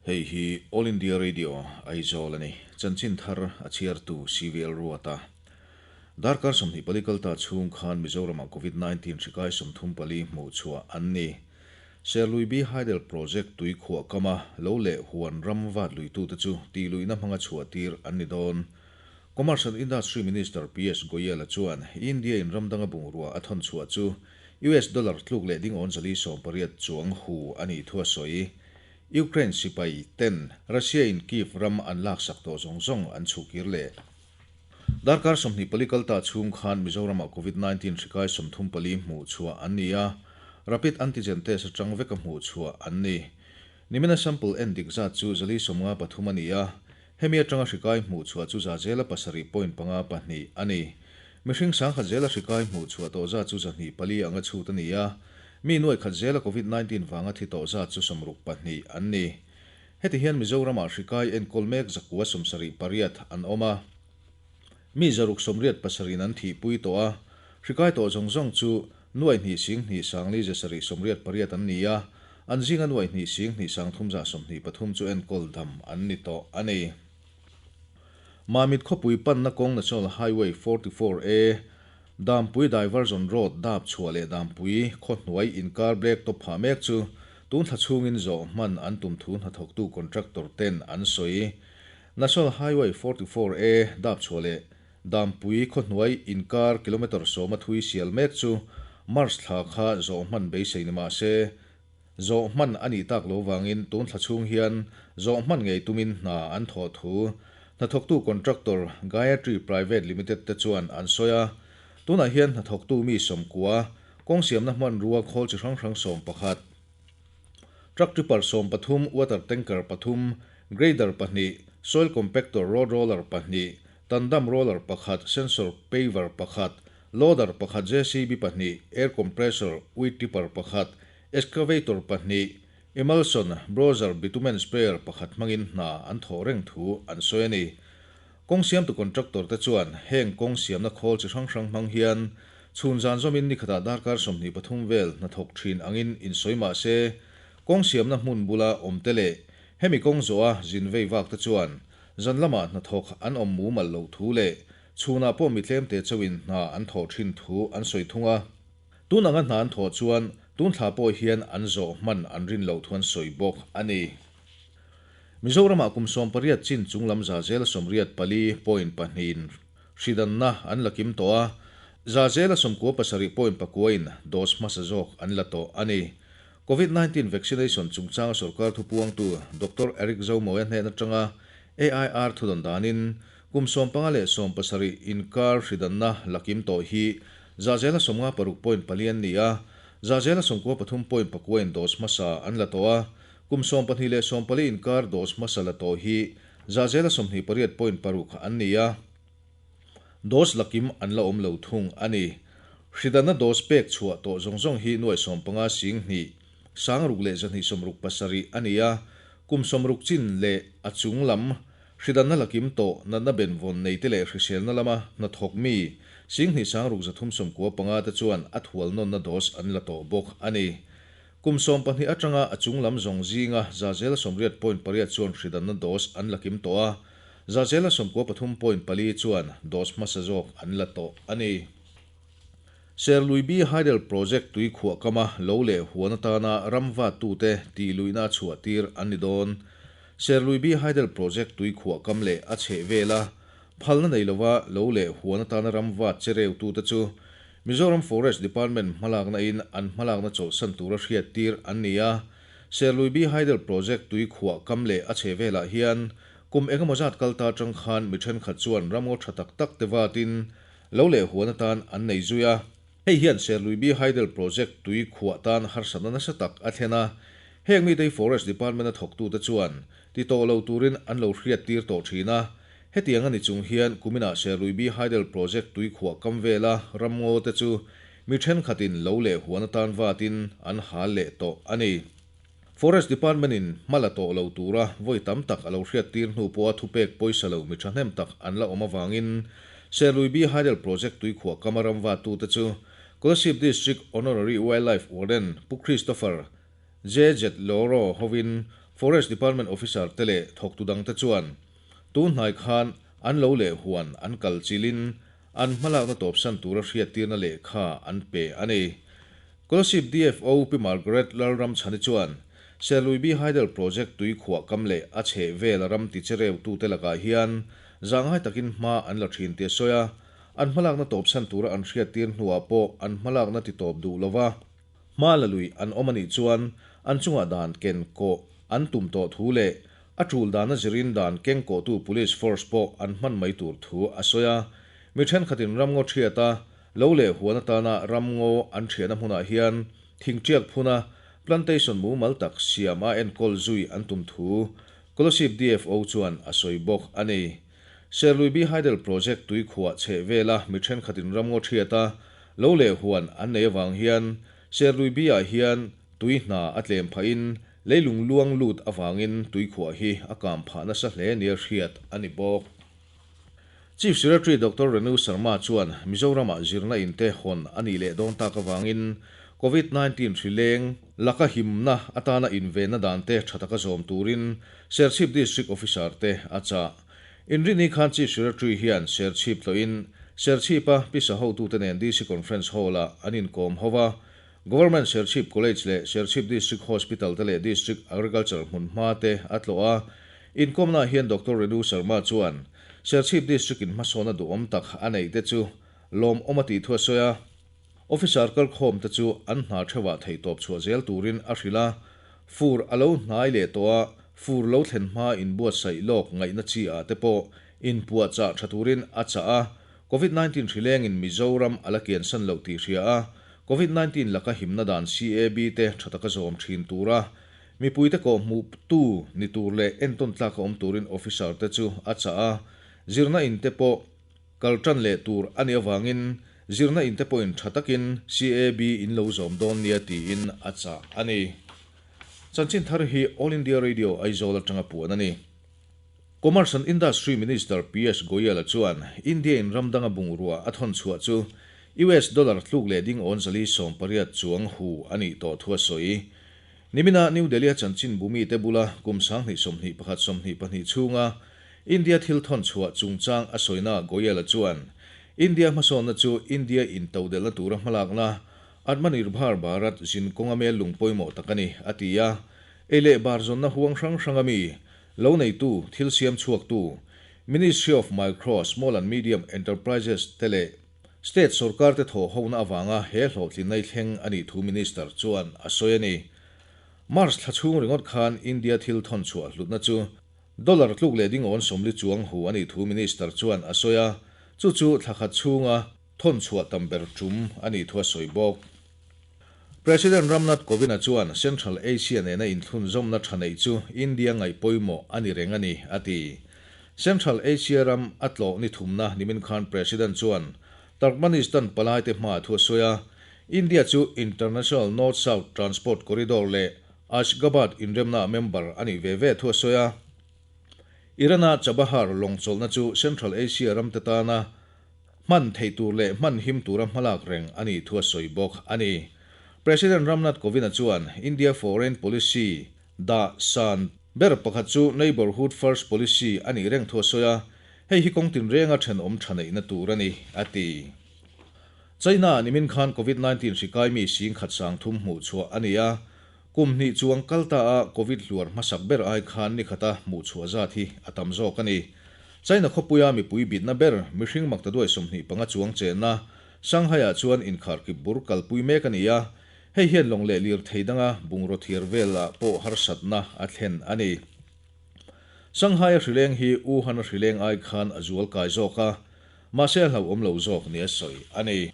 Hei hi All India Radio, Aizawl a ni. Chanchin thar a chhiartu CVL Ruata. Darkar 24 kal ta chhung khan Mizoramah Covid 19 hri kai 34 hmuh chhuah an ni. Serlui B Hydel Project tui khuah kama lo leh huan ram vat luitute chu tihluihna hmanga chhuah tir an ni dawn. Commerce and Industry Minister PS Goyal-a chuan India in ram danga bungrua a thawn chhuah chu US dollar tluk leh ding awn 480 chuang hu a nih thu a sawi. Ukraine sipai ten Russia in Kyiv ram an laksak tawh zawng zawng an chhukir leh. Darkar 24 kal ta chhung khan Mizoramah Covid 19 hri kai 34 hmuh chhuah an ni a, rapid antigen test atang veka hmuh chhuah an ni. Nimina sample en dik zat chu 453 a ni a, hemi atanga hri kai hmuh chhuah chu 5.52% a ni. Mihring 10,000 zela hri kai hmuh chhuah tawh zat chu 204 anga chhut a ni a, mi 100 zela Covid 19 wanga thi tawh zat chu 62 an ni. Heti hian Mizoramah hri kai enkawl mek 178 an awm a. Mi 687 an thi pui tawh a, hri kai tawh zawng zawng chu 2 1 2 5 7 78 an ni a, an zinga 2 1 2 3 23 chu enkawl dam an ni tawh a ni. Mamit khawpui panna kawng National Highway 44A Dampui Diversion Road dap chhuah leh Dampui khawhnuai inkar black top phah mek chu tun thla chhungin zawh hman an tum thu hnathawktu contractor ten an sawi. National Highway 44A dap chhuah leh Dampui khawhnuai inkar kilometer 10 a thui sial mek chu March thla kha zawh hman beisei ni mah se zawh hman a nih tak lo wangin tun thla chhung hian zawh hman ngei tumin hna an thaw thu hnathawktu contractor Gayatri Private Limited te chuan an sawi a. Tunah hian hnathawktu mi 90 kawng siamna hman rua khawl chi hrang hrang 11, truck tipper 13, water tanker 3, grader 2, soil compactor road roller 2, tandem roller 1, sensor paver 1, loader 1, JCB 2, air compressor wheat tipper 1, excavator 2, emulsion browser bitumen sprayer 1 hmangin hna an thaw reng thu an sawi a ni. Kawng siam tu contractor te chuan heng kawng siamna khawl chi hrang hrang hmang hian chhun zan zawmin ni khatah darkar 23 vel hnathawk thin angin in sawi mah se kawng siamna hmun bula awm te leh hemi kawng zawh a zin vei vak te chuan zan lamah hnathawk an awm mu mal lo thu leh chhunah pawh mi tlem te chauhin hna an thaw thin thu an sawi thung a. Tun anga hna an thaw chuan tun thla pawh hian an zawh hman an rin lo thu an sawi bawk a ni. Mizoramah kum 18 chin chunglam 84.2% in hridanna an lakim tawh a, 97.9% in dose hmasa zawk an la tawh a ni. Covid-19 vaccination chungchanga sarkar thupuangtu Dr. Eric Zomoya hnen atanga AIR thudawn danin kum 15 leh 70 inkar hridanna lakim tawh hi 56.4% an ni a, 93.9% in dose hmasa an la tawh a, kum 12 leh 14 inkar dose hmasa la tawh hi 28.6% an ni a, dose lakim an la awm lo thung a ni. Hridanna dose pek chhuah tawh zawng zawng hi 15 2 6 leh 267 a ni a, kum 60 chin leh a chung lam hridanna lakim tawh natna benvawn nei te leh hriselna lama hnathawk mi 2 6 395 te chuan a thual nawnna dose an la tawh bawk a ni. Kum 12 atanga a chung lam zawng zinga 80.8% chuan hridanna dose an lakim tawh a, 93.4 chuan dose hmasa zawk an la tawh a ni. Serlui B Hydel Project tui khuah kama lo leh huan atana ramva tu te tihluihna a chhuah tir an ni dawn. Serlui B Hydel Project tui khuah kam leh a chheh vela phalna nei lova lo leh huan atana ramva chereu tu te chu Mizoram Forest Department hmalakna in an hmalakna chawlhsan tura hriat tir an ni a. Serlui B Hydel Project tui khuah kam leh a chheh velah hian kum engemaw zat kal ta tang khan mi thenkhat chuan ramngaw tha tak tak te vatin lo leh huan atan an nei zui a. Hei hian Serlui B Hydel Project tui khuah tan harsatna nasa tak a thlen a. Heng mi te Forest Department a thawk tu te chuan ti tawh lo turin an lo hriat tir tawh thin a. Hetiang ani chung hian kumina Serlui B Hydel Project tui khuah kam vela ramngaw te chu mi thenkhatin lo leh huan atan vatin an hal leh tawh a ni. Forest Department in hmala tawh lo tura voi tam tak a lo hriat tir hnu pawh a thupek pawisa lo mi thahnem tak an la awm awangin Serlui B Hydel Project tui khuah kama ramva tu te chu Kolasib District Honorary Wildlife Warden Pu Christopher JZ Loro hovin Forest Department Officer te leh thawktu dangte chuan tun hnai khan an lo leh huan an kal chilhin an hmalakna tawpsan tura hriattirna lehkha an pe a ni. Kolasib DFO Pi Margaret Lalramchhani chuan Serlui-B Hydel Project tui khuah kam leh a chheh vela ram tichereuhtute lakah hian zahngai takin hma an la thin tih a sawi a, an hmalakna tawpsan tura an hriattir hnuah pawh an hmalakna titawp duh lova hma la lui an awm a nih chuan an chungah dan ken kawh an tum tawh thu leh a tul dana zirin dan keng kawhtu Police Force pawh an hman mai tur thu a sawi a. Mi thenkhatin ramngaw thiata lo leh huan atana ramngaw an thiahna hmunah hian thingtiak phuna plantation mumal tak siam a enkawl zui an tum thu Kolasib DFO chuan a sawi bawk a ni. Serlui-B Hydel Project tui khuah chheh vela mi thenkhatin ramngaw thiata lo leh huan an nei avang hian Serlui-B ah hian tui hna a tlem phahin leilung luang lut avangin tui khuah hi a kam phah nasa hle nia hriat a ni bawk. Chief Secretary Doctor Renu Sharma chuan Mizoramah zirna in te hawn a nih leh dawn tak avangin Covid 19 hri leng laka himna atana invenna dan te tha taka zawm turin Serchhip District Officer te a chah. Inrinni khan Chief Secretary hian Serchhip tlawhin Serchhipa pisa hotute nen DC Conference Hall-ah an inkawm ho a, Government Serchhip College leh Serchhip District Hospital te leh District Agriculture hmunhma te a tlawh a. Inkawmnaah hian Doctor Renu Sharma chuan Serchhip District in hmasawnna duhawm tak a neih te chu lawmawm a tih thu a sawi a. Officer kalkhawm te chu an hna theuhah theihtawp chhuah zel turin a hrilh a. Fur a lo hnai leh tawh a, fur lo thlen hma inbuatsaih lawk ngaihna chi ah te pawh inpuahchah tha turin a chah a. Covid 19 hri lengin Mizoram a la kiansan loh tih hria a, Covid 19 laka himna dan CAB te tha taka zawm thin tura mipuite kawhhmuh tu ni tur leh entawn tlaka awm turin officer te chu a chah a, zirna in te pawh kal tan leh tur a nih avangin zirna in te pawhin tha takin CAB in lo zawm dawn nia tiin a chah a ni. Chanchin thar hi All India Radio Aizawl atanga puan a ni. Commerce and Industry Minister Piyush Goyal-a chuan India in ram danga bungrua a thawn chhuah chu US dollar tluk leh ding awn 480 chuang hu a nih tawh thu a sawi. Nimina New Delhi-a chanchin bumite bula kum 2021 22 chhunga India thil thawn chhuah chungchang a sawina Goyal-a chuan India hmasawnna chu India intodelhna tura hmalakna Atmanirbhar Bharat zin kawnga mel lung pawimawh tak a ni, a ti a. Ei leh bar zawnna huang hrang hranga mi Lo neitu, thil siam chhuaktu, Ministry of Micro, Small and Medium Enterprises te leh State sorkar te thawh hona avanga he hlawhtlinna i thleng a nih thu Minister chuan a sawi a ni. March thla chhung ringawt khan India thil thawn chhuah hlutna chu dollar tluk leh ding awn 40 chuang hu a nih thu Minister chuan a sawi a, chu chu thla khat chhunga thawn chhuah tam ber tum a nih thu a sawi bawk. President Ram Nath Kovind-a chuan Central Asia nena inthlunzawmna tha neih chu India ngaih pawimawh a ni reng a ni, a ti. Central Asia ram a tlawh ni thumna nimin khan President chuan Turkmenistan palaite hmaah thu a sawi a, India chu International North-South Transport Corridor leh Ashgabat inremnaah member a nih ve ve thu a sawi a. Iran-a Chabahar lawngchawlhna chu Central Asia ramte tana Hman theih tur leh hman him tura hmalak reng a nih thu a sawi bawk a ni. President Ram Nath Kovind-a chuan India foreign policy dah san ber pakhat chu Neighbourhood First policy a nih reng thu a sawi a, hei hi kawng tinrenga thenawm tha neihna tur a ni, a ti. China-ah nimin khan Covid 19 hri kai mi singkhat 3000 hmuh chhuah a ni a, kum hnih chuang kal ta a Covid hluar hmasak ber ai khan nikhata hmuh chhuah zat hi a tam zawk a ni. China khawpuia mipui bitna ber mihring maktaduai 25 chuang chenna Shanghai-ah chuan inkharkip bur kalpui mek a ni a, hei hian lawng leh lirthei danga bungraw thiar velah pawh harsatna a thlen a ni. Shanghai-a hrileng hi Wuhan-a hrileng ai khan a zual kai zawk a, mahse a hlauhawm lo zawk nia sawi a ni.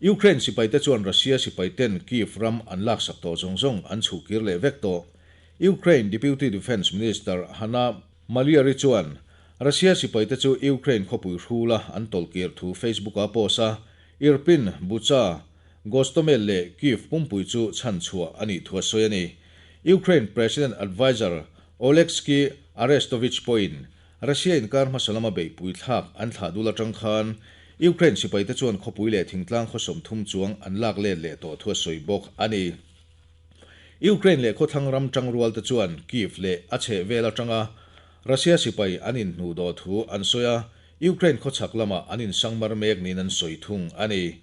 Ukraine sipaite chuan Russia sipaiten Kyiv ram an laksak tawh zawng zawng an chhuhkir leh vek tawh. Ukraine Deputy Defence Minister Hanna Maliar-i chuan Russia sipaite chu Ukraine khawpui hrula an tawlhkir thu Facebook-a post a, Irpin, Bucha, Gostomel leh Kyiv pumpui chu chhan chhuah a nih thu a sawi a ni. Ukraine President Adviser Oleksiy Arestovych pawhin Russia inkar hmasa lama beihpui thlak an thlah dul atang khan Ukraine sipaite chuan khawpui leh thingtlang khaw 30 chuang an lak let leh tawh thu a sawi bawk a ni. Ukraine leh khawthlang ram tangrual te chuan Kyiv leh a chhehvel atanga Russia sipai an inhnuhdawh thu an sawi a, Ukraine khawchhak lamah an insangmar mek niin an sawi thung a ni.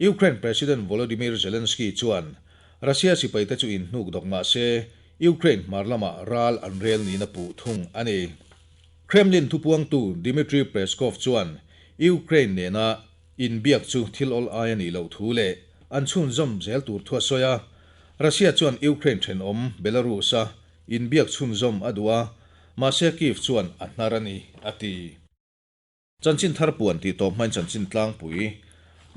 Ukraine President Volodymyr Zelensky chuan Russia sipaite chu inhnuk dawk mah se Ukraine hmar lamah ral an rel niin a puh thung a ni. Kremlin thupuangtu Dmitry Peskov chuan Ukraine nena inbiak chu thil awl ai a nih loh thu leh an chhunzawm zel tur thu a sawi a. Russia chuan Ukraine thenawm Belarus-a inbiak chhunzawm a duh a, mahse Kyiv chuan a hnar a ni, a ti. Chanchin thar puan tih tawp hmain chanchin tlangpui.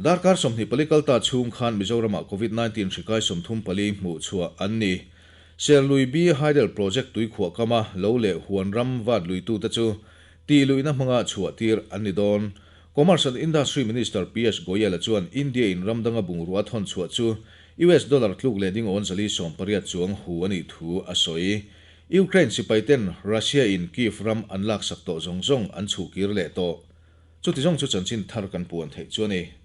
Darkar 24 kalta chhung khan Mizoramah Covid 19 hri kai 34 hmuh chhuah an ni. Serlui B Hydel Project tuikhuah kama lo leh huan ram vat luitute chu tih luihna hmanga chhuah tir an ni dawn. Commerce and Industry Minister Piyush Goyal-a chuan India in ram danga bungrua thawn chhuah chu US dollar tluk leh ding awn 480 chuang hu a nih thu a sawi. Ukraine sipaiten Russia in Kyiv ram an laksak tawh zawng zawng an chhuhkir leh tawh. Chuti zawng chu chanchin thar kan puan theih chu a ni.